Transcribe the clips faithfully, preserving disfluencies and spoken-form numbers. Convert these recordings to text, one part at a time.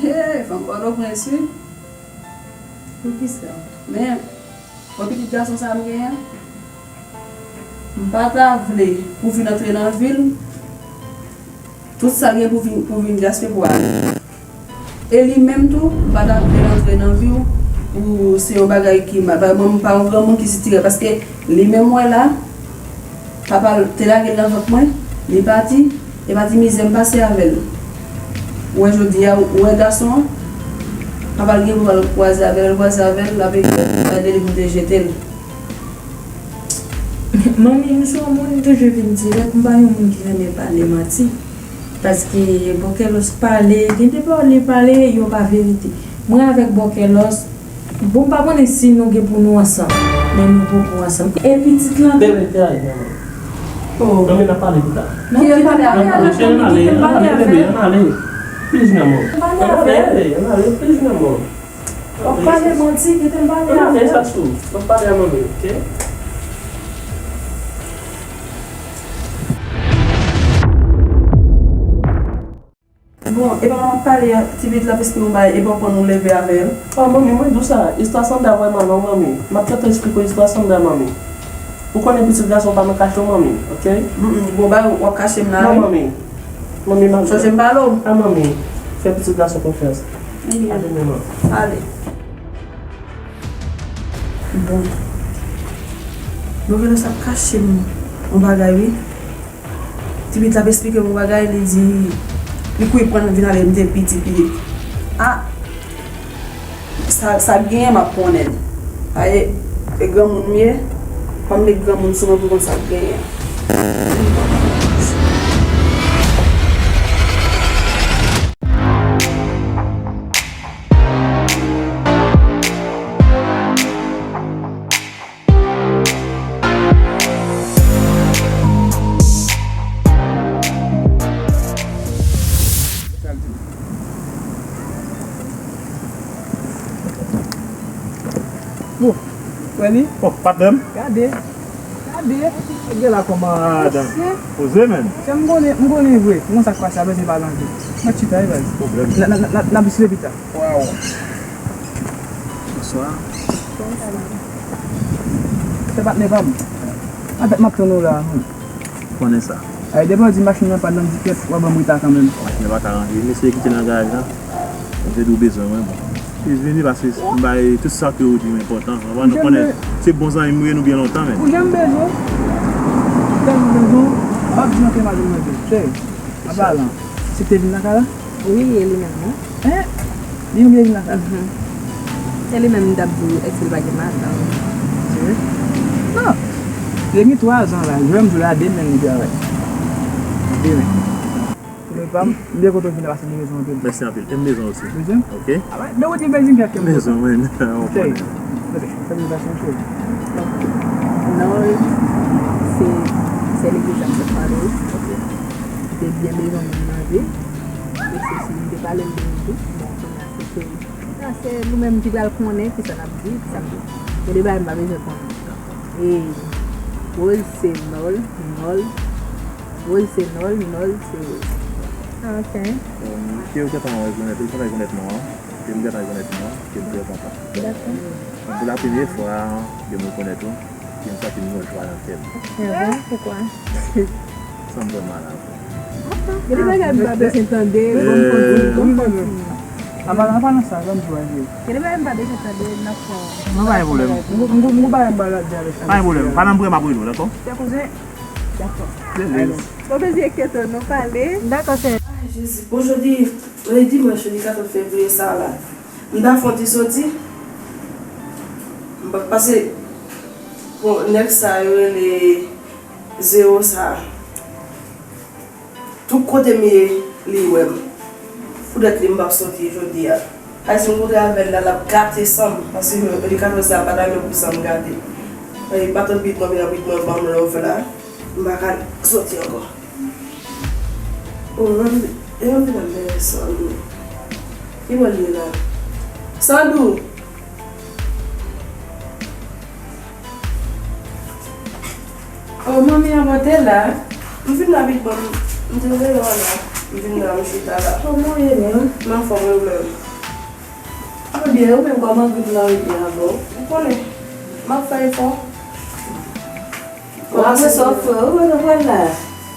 Hey, fanm Pòtoprens, wi. Poukisa? Men, yon pitit gason sa m genyen, m pa ta vle pou vin antre nan vi l, tout sa l gen pou vin, pou vin gaspiye pou ale. E li menm tou, m pa ta vle l antre nan vi w pou se yon bagay ki mal. Paske mwen, m pa yon granmoun ki sitirè, paske li menm, w wè la, papa l te lage l nan vant mwen, li pati, e pati mizè m pase avè l. Ou wè jodi a, ou wè gason an, papa l gen pou al kwaze avè l, al kwaze avè l, l ap ekrete li pou te jete l. Manmi, m se yon moun toujou vin dirèk, m pa yon moun ki renmen pale manti. Paske Bòkèlòs pale, gen de pawòl li pale, yo pa verite. Mwen avèk Bòkèlòs, bon, m pa konnen si nou gen pou nou ansanm, men nou poko ansanm. E pitit lan tou. Bebe, te ale, manman. Oh. Manmi, n ap pale pita. Non, kite m pale avè l. Cheri, ann ale, ann ale, bebe, ann ale. Please, manman. Ann ale, ann ale, please, manman. W ap pale manti, kite m pale avè l. Sa sou, w ap pale a manmi, oke? Bon, e pa m ap pale a, ti pitit la ap esplike yon bagay, e pa w konn ou leve avè l. Oh, manmi, mwen di w sa, istwa sa ap vrèman long, manmi. M ap tante esplike w istwa sa, manmi. Ou konnen pitit gason pa nan kache w, manmi, oke? Mm, mm, bon, bagay w ap kache m la, wi. Non, manmi. Manmi, manmi. Sonje m pale w. Ah, manmi. Fè pitit gason konfyans. Ebyen. Ale, manman. Ale. Bon. Bòkèlòs ap kache m yon bagay, wi. Ti pitit la ap esplike m yon bagay, li di, li kouri pran vin ale, m te piti pitit. Ah! Sa, sa k genyen, m ap konnen l. Paske e granmoun m ye, fò m met granmoun sou mwen pou konn sa k genyen. Bon, wè li? Oh, patnè m. Gade. Gade. Gade la kòman madan. Poze, menm. Se m konnen, m konnen vre. Mwen sa k pase a, bezwen pale angle. Mwen chita, e baz. Pwoblèm. N a, n a, n a, n a diside pita. Waw. Bonswa. Se patnè pa m. Anfèt, m ap tann ou la. Konnen sa. Ay, depi w di machin nan pa nan dikèt, w a ban m reta kanmenm. Machin nan pa ka ranje. Mesye kite nan garaj la. Mwen te di w bezwen mwen, bon. Plis vini paske m bay tout sa ke ou di m enpòtan. Anvan nou konnen se bon zanmi m ye nou byen lontan, men. Ou janm bezwen. Tèlman bezwen. W ap di nan ke madanm mwen vle. Cheri, apa lan. Se te vin nan ka la? Wi, e li menm, non. Hein? Li menm li vin nan ka la. Mhm. E li menm m t ap di w, èske l pa gen madanm? Vre? Non. Li gen twa zan la. Jwenn m di w la, demen li travay. Demen. Demen pa m, m byen kontan w vin la paske m te bezwen w anpil. Mèsi anpil. E m bezwen w osi. Bezwen? Ok. Ah, men ou di bezwen kèk kèm. Bezwen, wi. Ou konnen. Ok. Fè m yon cheri. Nòl, se, se legliz la m t ap pale w. Ok. Li te byen bezwen moun nan vre. E se si li te pale m de ou tou. Bon, kounye a se ke, a, se nou menm ki pral konnen kisa n ap di, kisa n ap di. Gen de bagay m pa bezwen konnen. E Rose se Nòl, Nòl. Rose se Nòl, Nòl se Rose. Ah, ok. Bon, ke ou gentan rekonèt, ou gentan rekonèt non an. Ke m gentan rekonèt non an, ke m trè kontan. Dakò. Bon, se la premye fwa ke m rekonèt ou, ke m santi m gen jwa nan kè m. Ah bon? Poukwa? Sa m fè mal avè w. Gen de bagay m pa bezwen tande, bon, m konn, bon, m konn. Apa, apa nan sa, sa m chwazi. Gen de bagay m pa bezwen tande, n ap fè. Non, pa gen pwoblèm. M, m, m, m, pa gen bagay m pa la di avèk sa. Pa gen pwoblèm. Pandan m prè, m ap rele w, dakò? Dakò. Bon, bezwen enkyete w, nou pale. Dakò, sè. Ay, Jezi. Bon, jodi, jodi dimanch, jodi katòz fevriye sa a la. M ta fè yon ti soti. M pa pase, bon, nèg sa yo rele Zewo sa. Tout kote m ye, li wè m. Poutèt li, m p ap soti jodi a. Ay, si m kontre avè l la, l ap gate san m, paske jodi katòz la pa ta menm pou san m gate. Ay, pa tanpri, tanpri, tanpri, ban m love la. M pa ka soti ankò. O, e anvi nan men Sandou. Ki bò l ye la? Sandou! O, manmi an pote la. M vin la vit, bon, m te rele w la. M vin la, m chita la. Kòman w ye menm? M anfòm, wi, ou menm? Byen, ou menm kòman grip lan rete avè w? Ou konnen, m ap fè efò. Bon, apre sa, frè, ou mèt pran la.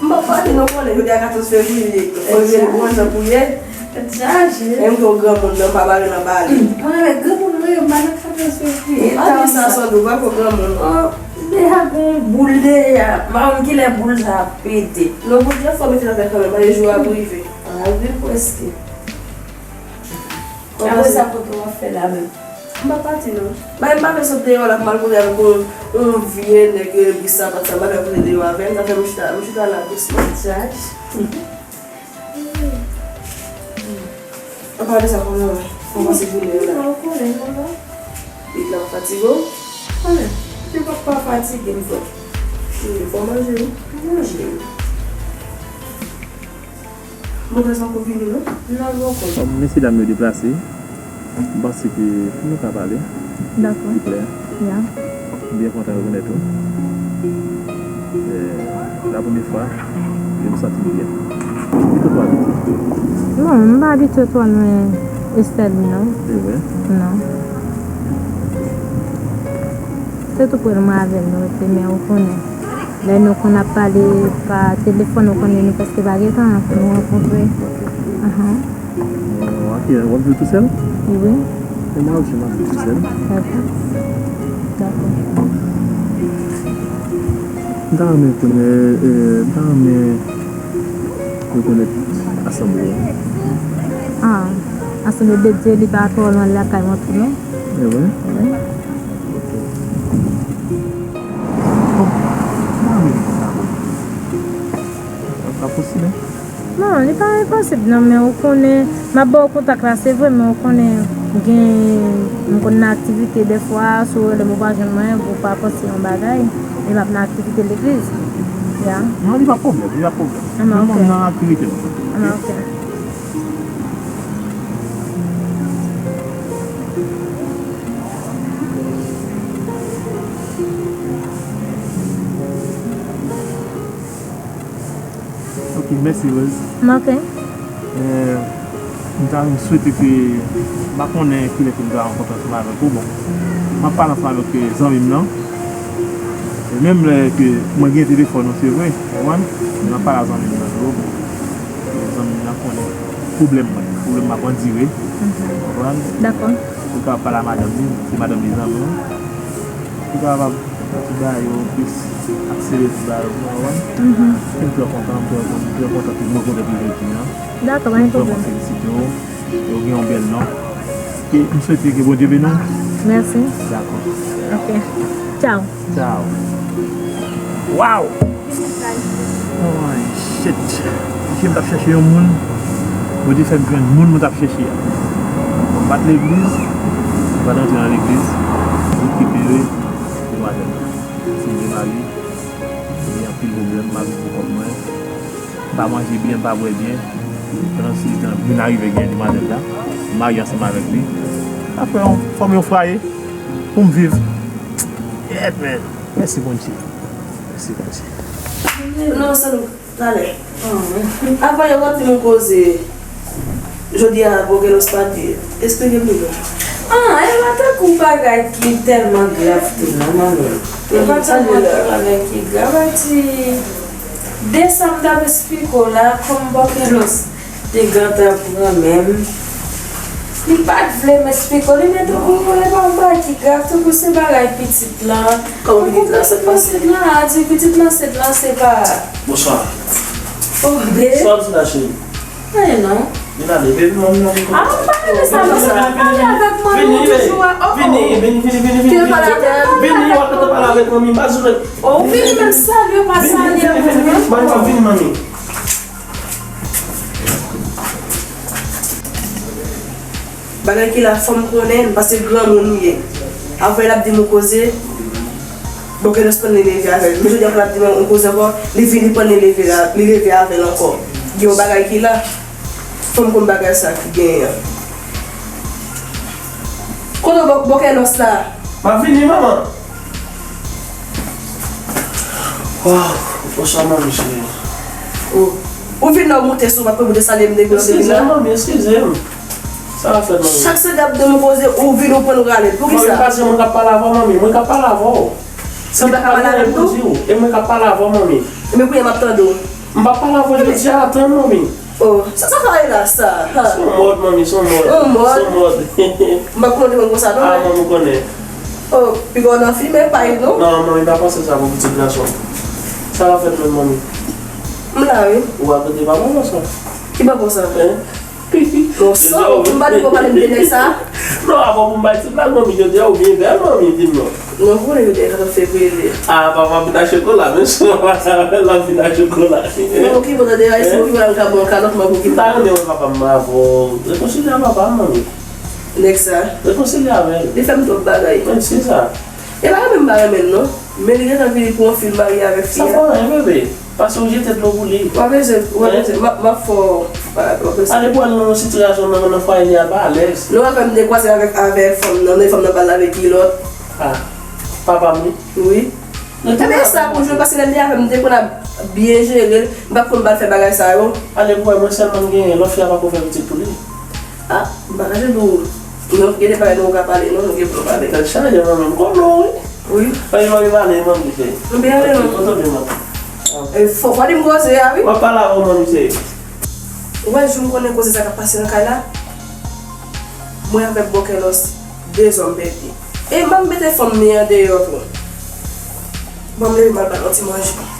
M pa pati non, konnen jodi a katòz fevriye, fò jwe l bon jan pou ye. Tèt chaje. Menm ke w granmoun nan, pa bare nan bale. Mwen avèk granmoun mwen, yo, m pa nan katòz fevriye. Pa di sa, Sandro, pa fò granmoun. Oh, deja gon boul deja. M pa konn kilè boul sa ap pete. Non, boul la fò mete nan tèt kanmenm, pase jou a pou rive. A, wi, prèske. Apre sa, kote w ap fè la menm? M pa pati non. Bay m pa vle sot deyò la pou m al kote avèk yon, yon vye nèg, eh, bis sapat sa, m pa vle kote deyò avè l, sa fè m chita, m chita la dous. Jaj. Anpale de sa, kòman w ye? Kòman se jounen an la? Ou konnen, non, non. Li la fatige w? Konnen. Li pa, pa fatige m, frè. Wi, fò manje, wi. Manje, wi. Mwen poko vini, non? Non, poko. Kòm mesye dam yo deplase, m panse ke nou ka pale. Dakò. Pi klè. Ya. M byen kontan rekonèt ou. Eh, la premye fwa ke m santi m byen. Ki kote w abite? Bon, m pa abitye twò lwen Estèline, non. Se vre? Non. Se tou prè mwen avè l nou rete, men ou konnen. Lè nou konn ap pale pa telefòn, ou konnen nou prèske pa gen tan pou nou rankontre. Ahan. Bon, ok, w ap viv tou sèl? Wi. E mwen osi, m ap viv tou sèl. Dakò. Dakò. M ta renmen konnen, eh, m ta renmen rekonèt asanble a. Ah, Asanble de Dye, li pa twò lwen lakay mwen tou, non? E vre? Wi. Ok. Bon, m pa renmen sa, bon. Sa pa posib, en? Non, li pa enposib, non, men ou konnen, m ap ba w kontak la, se vre, men ou konnen gen, m konn nan aktivite dèfwa, si w rele m ou pa jwenn mwen, ou pa panse yon bagay, e m ap nan aktivite legliz. Ya. Non, li pa pwoblèm, li pa pwoblèm. Ah, men ok. M nan aktivite m. Ah, men ok. Ok, mèsi, Rose. Ok. Eh, m ta swete ke, m pa konnen kilè ke m ta rankontre ansanm avèk ou, bon. M ap pale ansanm avèk, eh, zanmi m nan. E menm lè ke mwen gen telefòn ou, se vre, ou konprann? Men m ap pale ak zanmi m nan tou. Zanmi m nan konnen pwoblèm mwen. Pwoblèm m ap andire. Mhm. Ou konprann? Dakò. Ou kapab pale a madanm li, se madanm li zanmi w. Ou kapab ti bagay yo plis akselere ti bagay yo, ou konprann? Mhm. E m trè kontan, m trè kontan, m trè kontan ke mwen kontan pou jodi a. Dakò, pa gen pwoblèm. M vrèman felisite w. E w gen yon bèl non. E m swete ke Bondye beni w. Mèsi. Dakò. Ok. Tchao. Tchao. Wow! Oh, shit. Mesye, m t ap chèche yon moun. Bondye fè m jwenn moun mwen t ap chèche a. Mwen bat legliz. Mwen pa t antre nan legliz. Mwen rekipere demwazèl la. Se de mari. Li gen anpil pwoblèm, m ap viv pou kont mwen. M pa manje byen, m pa bwè byen. Pandan se tan, vin arive gen demwazèl la. M marye ansanm avèk li. Apre, yon, fòme yon fwaye pou m viv. Yeah, man. Mèsi, Bondye. Mèsi, Bondye. Non, se nou. Talè. Avan yo rantre nan koze, jodi a Bòkèlòs pati. Esplike m li non. Ah, e pa tankou bagay ki tèlman grav tou non, manmi. E pa tèlman yon bagay ki grav, a di, de sa m t ap esplike w la, kòm Bòkèlòs te gentan pran men m. Li pa t vle m esplike w li, men tankou e pa yon bagay ki grav, tankou se bagay pitit lan. Kòman pitit lan? Tankou pitit lan, a di pitit lan, sèt lan, se pa. Bonswa. Oh, babe. Sa w ap di la, cheri? Anyen non. Vin ale, baby, manmi nan vin. Ah, ou pa renmen sa, non, sa. Pale avèk manmi toujou a. Oh, oh. Vini, vini, vini, vini, vini. Vini, w ap gentan pale avèk manmi, m pa di w. Oh, ou vini menm salye, ou pa salye moun, non. Vini, vini, vini, vini, manmi. Bagay ki la, fò m konnen l, paske granmoun li ye. Avan l ap di m yon koze, Bòkèlòs pann li leve avè l. Men jodi a ankò l ap di m yon koze ankò, li vini pann li leve la, li leve avè l ankò. Gen yon bagay ki la, fò m konn bagay sa ki genyen an. Kote Bò-, Bòkèlòs la? M ap vini, manman. Waw, bonswa, manmi cheri. Oh. Ou vin la, ou moute sou, w ap moute salye m depi w vin la. Eskize m, manmi, eskize m. Sa fè, manmi? Chak se gap de mwen koze, ou vin ou pran ou rale. Manmi, poukisa? Paske mwen k ap pale avè w, manmi. Mwen k ap pale avè w. Li pa ka pale avè m tou? Di w. E mwen k ap pale avè w, manmi. Ebyen, kounye a m ap tande w. M p ap pale avè w jodi a, tann, manmi. Oh, sa, sa ka ye la, sa? Ha. Se yon mòd, manmi, se yon mòd. Yon mòd? Se yon mòd. M p ap konte konn konsa, non, ah, men manmi, ou konnen. Oh, piga w nan fimen, pa ye, non? Non, manmi, pa panse sa pou pitit gason. Sa va fèt menm, manmi. M la, wi. Ou a kote pa bon konsa. Ki pa konsa? Hein? Non, san ou, m pa di pou pale m de nèg sa. Non, avan pou m bay ti blag, manmi, jodi a ou byen bèl, manmi, di m non. Non, pou konnen jodi a katòz fevriye. Ah, papa vin a chokola, men si papa sa bèl, la vin a chokola. Non, ki bon, tande, ayisyen, ki bon, ka bon, kalòt, mwen pou ki. M ta renmen wè papa m avè w. Rekonsilye a papa m, manmi. Nèg sa. Rekonsilye avè l. Li fè m twòp bagay. Men se sa. E pa renmen m pa renmen l, non. Men li gentan vini pou yon fi, l marye avèk fi a. Sa fè anyen, bebe. Pase ou jete dlo pou li. W a bezwen, w a bezwen. M ap, m ap fè w, w a bezwen. Ale pou al nan yon sitiyasyon nan, nan fwaye li a pa alèz. Non, w a fè m dekwaze avèk, avèk fanm nan, non, fanm nan pral avèk kilòt. Ah, papa m wi. Wi. Ebyen sa pou jwe, paske lè l te avè m, m te konn ap byen jere l, m pa t konn ba l fè bagay sa yo. Ale pou wè, mwen sèlman m genyen, lòt fi a pa ko fè pitit pou li. Ah, m pa ka jwe pou ou. Non, gen de bagay nou ka pale, non, nou gen pou nou pale. Tèt chaje, manmi, m konnen w, wi. Wi. Anyen, manmi, pale, manmi, cheri. M byen ale, non. Kote w ye, manmi? E, fò, fò di m koze a, wi. M ap pale avè w, manmi, cheri. Ou wè, jou m konnen koze sa k ap pase nan kay la, mwen avèk Bòkèlòs, de zòm pèdi. E m ap mete fanm li andeyò tou. Ban m leve m al ba l yon ti manje.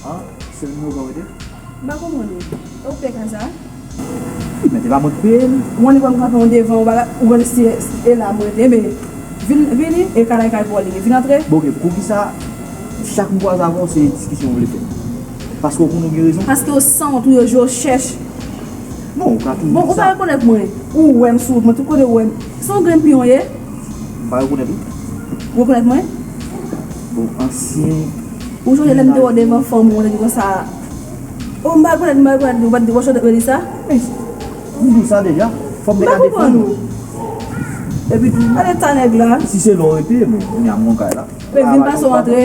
Ah, se nimewo pa w rete? M pa konprann ou. E ou pè ka sa? Wi, men se pa mwen ki peye l. Ou konnen pou m kanpe yon devan, ou pa ka, ou konnen si e la mwen te, men vin, vini, e kay la e kay pa w li ye. Vin antre. Bon, ok, poukisa chak m kwaze avè w se diskisyon w vle fè? Paske w konnen w gen rezon? Paske w sanwont, ou yo je w chèch. Non, ou ka toujou di sa. Bon, ou pa rekonèt mwen. Ou wè m sou wout mwen, tout kote ou wè m. Se yon grenn piyon w ye? M pa rekonèt ou. Ou rekonèt mwen? Bon, ansyen. Ou sonje lè m te wè w devan fanm ou, ou te di konsa, "Oh, m pa rekonèt, m pa rekonèt li," ou pa t di, ou pa t di sa? Men, m di w sa deja. Fò m te ka defann ou. Epi tou, ale ta nèg la. Si se lè w rete, bon, kounye a m nan kay la. Men vin pase w antre.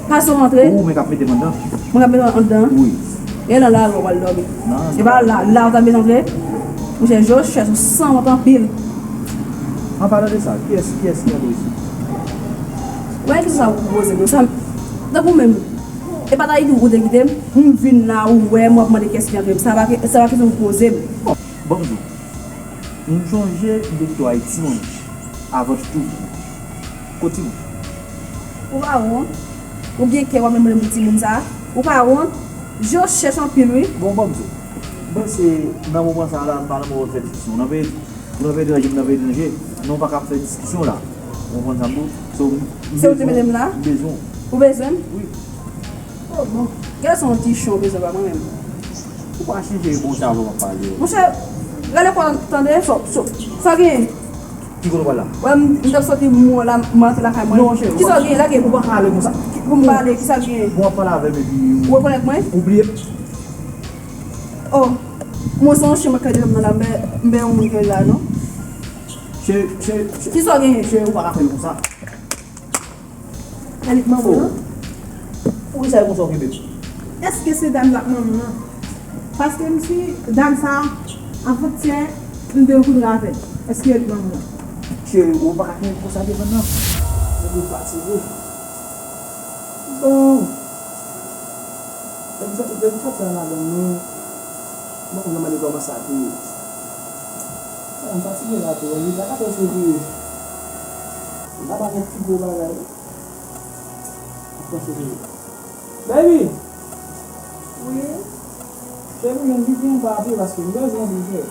Pase w antre. Ou menm k ap mete m anndan. Mwen k ap mete w anndan? Wi. E nan lari w pral dòmi. Non, e pa la, la w ta bezwen antre? Monchè, je w chèch, ou sanwont anpil. An palan de sa, kiyès, kiyès ki antre isit? Ou wè ki sa ou poze m? Sa, tankou menm, e pa t Ayiti ou te kite m? M vin la, ou wè m, w ap mande kiyès ki antre m. Sa pa, sa pa kesyon ou poze m. Bon, ban m di w. M sonje m te kite w Ayiti, manmi, avan tout. Kot timoun? Ou pa wont? Ou gen kè w ap menm rele m pou timoun sa? Ou pa wont? Je w chèch anpil, wi. Bon, ban m di w. M panse nan moman sa a la, n pa nan moman pou fè diskisyon. Nan peyi, nou nan peyi etranje, m nan peyi etranje, nou pa ka ap fè diskisyon la. Ou konprann sa m di w? So, m, m bezwen w. Se ou te mete m la? M bezwen w. Ou bezwen m? Wi. Oh, bon. Gade se yon ti cho bezwen ba mwen menm. Ou pa chanje bon jan w ap pale. Monchè, rele kò w tande. Sa, sa, sa w genyen? Ki kote w pral la? Wè, m, m t ap soti mwen la, m antre lakay mwen. Non, cheri. Kisa w genyen? Lage. Ou pa ka ale konsa. Ki, pou m pale, kisa w genyen? Bon, w ap pale avè m epi ou rekonèt mwen? Ou bliye m? Oh, mwen se yon chen mwen kay devan m nan la, m pa, m pa yon moun ki la, non. Cheri, cheri, cheri. Kisa w genyen? Cheri, ou pa ka fè l konsa. Annik manman an. Poukisa e konsa w kenbe m? Èske se dam la k manman an? Paske m si dam sa, avantyè, m te rankontre avè l. Èske e li k manman an? Cheri, ou pa ka kenbe m konsa devan nan. Mwen fatige. Bon. Depi sòti, depi sòti an ladan mwen, mwen konn mande kòman sa te ye. Sa m fatige la tou, li pa ka fè fevriye. M pa pa gen pi gwo bagay. Baby! Wi? Cheri, men vini anba pye paske m bezwen w vre.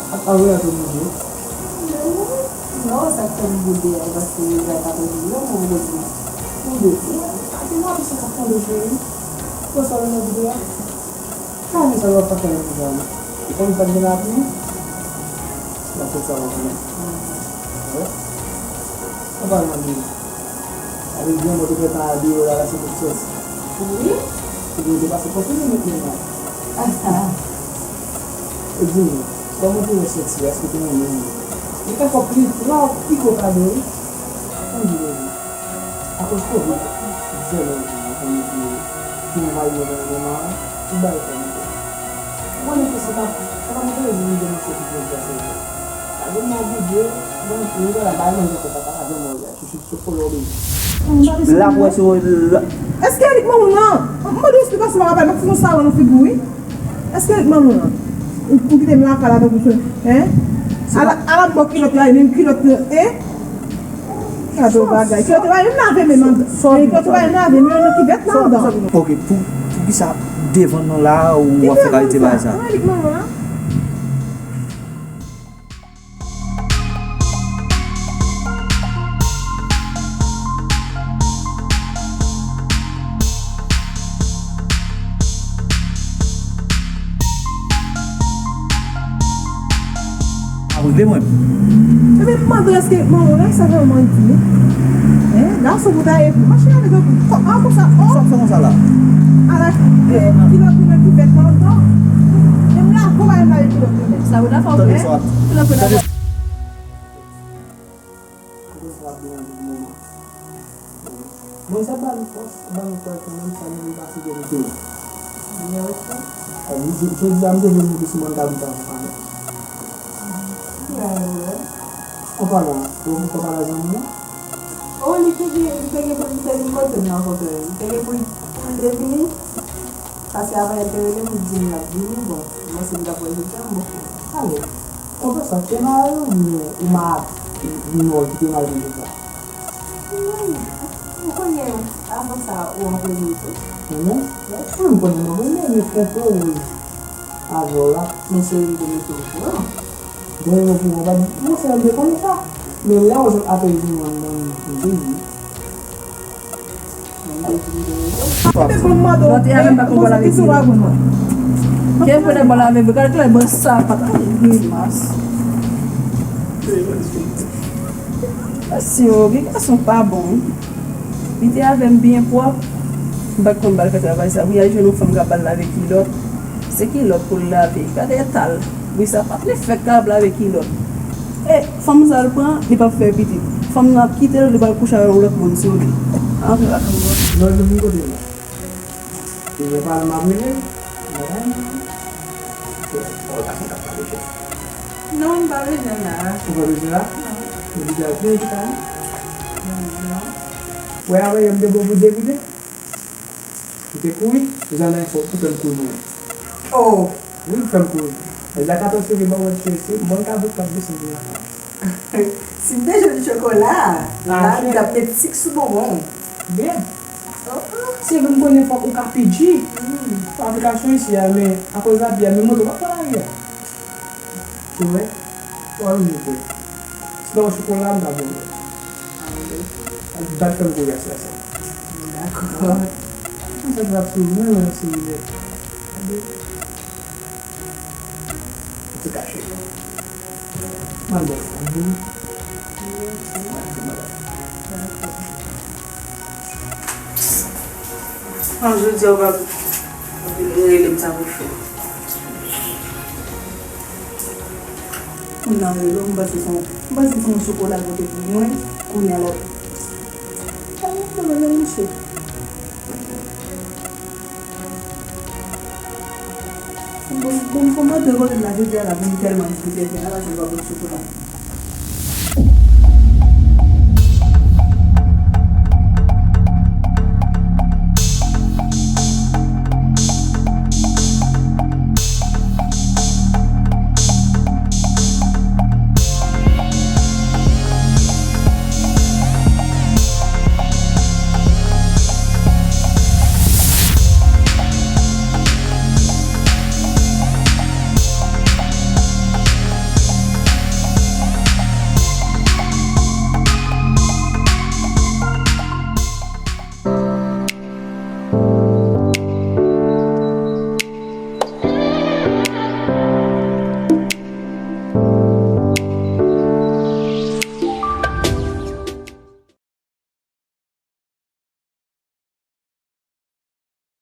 Ap avè a tou manje. Non, sa k fè m boule a, paske m pa ta konn di non, mwen mwen di. Ou di. Gen lapli sou kap tonbe, cheri. Ou wè sa w wè nan videyo a? Sa gen sa w ap fè nan videyo a, non? Ou konn sa k gen lapli? Nan fè sa w ap fè. Wè? Anpalan de, avèk granmò te fè tan a deyò la, la se pou sòti. Wi. Pou te pase kòfini met men nan. E di m, kòman w te wè sòti a? Èske w te renmen l? Li te fè pli, la, pi gwo kado, wi. Ann di vre. Akoz kovid, plizyè lè ou konnen ki, ki anvayi mwen nan moman an, tout bagay fè move. Ou konnen ke se pa, se pa mwen ki di m de mouche ki pran plas la. Sa gen mwen oblije, mwen, mwen la bay manje fè papa, sa gen mwen la, chouchou, chouchou, lè w bezwen. La pou wè si w la. Èske Erik manman w nan? M mande w esplikasyon pa rapè, m ap fè yon salon nan figi w, wi. Èske Erik manman w nan? Ou, ou kite m lakay la tankou se, en? Ala, ala m bò kilòt la, e menm kilòt nan, en? Gade yon bagay. Kilòt yo pa menm lave menm an. Kilòt yo pa menm lave menm nan kivèt la andan. Ok, pou, poukisa devan nou la ou ap fè kalite bagay sa? Kilòt manman la. Ap rive mwen. Ebyen, m mande w èske manman w la, sa vrèman l di, en? Gason pou ta ye pou mache avèk yon kòk an konsa, o! Sa w fè konsa la? Ala, e, kilòt ou nan kivèt la, non? E m la, konpa m la, kilòt ou nan. Sa ou la fè w fè? Kilòt ou nan. Mwen, sa ba m fòs, sa ba m fòs kanmenm, sa nou vin pase de nou. Mwen, jodi a, m te vle monte sou mòn kabrit avè w kanmenm. Anpalan, ou konn pale a zanmi w? O, li te gen, li te gen pou li te vin kote m nan kontre. Li te gen pou li, pou li te vini. Paske avan yè te rele m, li di m l ap vini. Bon, mwen se m t ap wè rezilta m, bon. Ale. Kontre sa, te mare oubyen ou ma-, ou nò ki te mare kontre sa? Mwen, ou konnen avan sa ou anpremye tou. Mwen menm? Wi. Mwen m konnen mwen renmen, men kontre w avè w la. Men cheri, m te mete w okouran. Donk, mwen pou mwen pa di, mwen se mwen te konnen sa. Men lè w apèl di mwen, mwen, mwen te di. Mwen te di, mwen te di. Mwen te di, mwen te di. Kè fè nan bò lave vre, gade klè ban sapat, ay, grimas. Mesye yo, gen gason pa bon, wi. Li te avè m byen pwòp. M pa t konn ba l fè travay sa. Wi, al jwenn yon fanm k ap ba l lave kilòt. Se kilòt pou l lave. Gade eta l. Wi, sa pa t li fèk kapab lave kilòt. E fanm sa l pran, li p ap fè pitit. Fanm nan ap kite l, li pral kouche avèk yon lòt moun sou li. Antre lakay mwen. Non, nou vin kote la. Ou vle pale, m ap rele l. Bagay, non. Ou pa konn k ap pale, chèf. Non, m pa bezwen la. Ou pa bezwen la? Non. Ou deja ap vini ki pa mwen? Non, non. Wè, avè yè m te bon pou debite. Ou te kouri, ou zanmi fò ou fè m kouri mwen. Oh! Wi, ou fè m kouri. Nèg la katòz fevriye ban mwen tchwe, se bon kabrit k ap desann pou lakay. Si m te jwenn chokola, la, m t ap met sik sou bonbon. Byen. Oh, oh. Se vre m konnen fòk ou ka P G. Mm. Aplikasyon isi a, men akoz lavi a, men moto pa pran lari a. Ou wè? Ou wè, ou wè. Sinon, chokola, m ta bon. Al bat fè m kouri aswè sa. Dakò. Konsa, sa ap sou mwen, mwen, se mwen. Ou te kache. Mwen, mwen, mwen. An, jodi a, ou pa vin rele m sa pou fè. Moun nan rele w, m panse se yon, m panse se yon chokola l pote pou mwen, kounye a l ap. Sa yon chokola mouche. Bon, bon, bon, mwen te kote la jodi a la, pou m tèlman dispite, fè la, paske l pa pot chokola.